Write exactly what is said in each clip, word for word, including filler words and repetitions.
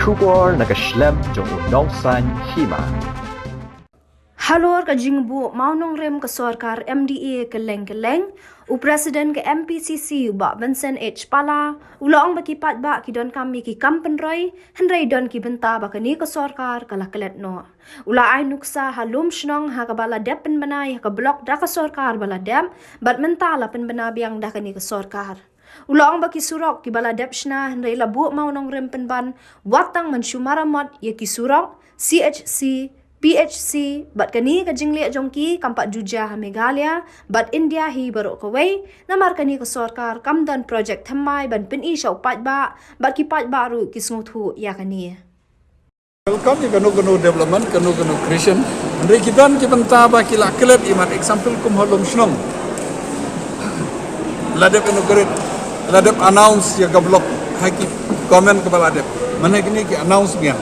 Khubor na ka shlem jong u nongsan hima. Halor ka jingbuh mawnongrim ka sorkar M D A kylleng kylleng, u President ka M P C C u Bah Vincent H Pala u la ong ba ki paidbah ki donkam ïa ki kam pynroi, hynrei don ki bynta ba kane ka sorkar ka la klet noh. U la ai nuksa ha Lum Shnong ha kaba la dep pynbna ïa ka block da ka sorkar ba la dep, bad mynta la pynbna biang da kane ka sorkar. U la ong ba ki surok kiba la dep shna hynrei la buh mawnongrim pynban, wat tang ban shu maramot ïa ki surok, C H C, P H C, bad kane ka jingleh jong ki kam pat ju jia ha Meghalaya bad India hi baroh kawei, namar kane ka sorkar kam don projek thymmai ban pyni sha u paidbah, bad ki paidbah ruh ki sngewthuh ïa kane. Welcome ïa kano kano development, kano kano creation. Hynrei ki don ki bynta ba ki la klet, i mat example kum ha Lum Shnong. La dep inaugurate, la dep announce ïa ka block ha ki government kaba la dep. Mynta kine ki announce biang.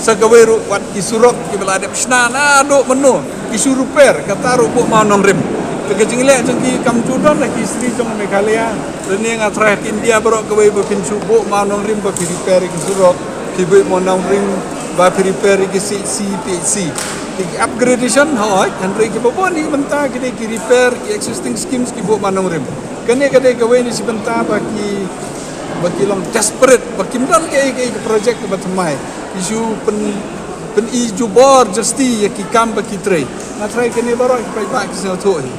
Sa kawei ruh wat ki surok kiba la dep shna naduh mynno, ki shu repair, kata ruh buh mawnongrim. Te ka jingleh jong ki kam ju don ha ki history jong Meghalaya. Lane nga tharai ha India baroh kawei ba phin shu buh mawnongrim ba phi repair ïa ki surok, phi buh mawnongrim ba phi repair ïa ki C H C, P H C. Ki upgradation, hooid, hynrei kiba bun hi mynta ki dei ki repair ki existing schemes, ki buh mawnongrim. Kane ka dei kawei na shi bynta ba ki, ba ki long desperate, ba kim don kaei kaei ka project kaba thymmai. Ki shu pyn, pyni jubor jasti ïa ki kam ba ki trei. Nga tharai kane baroh ki paidbah ki sngewthuh hi.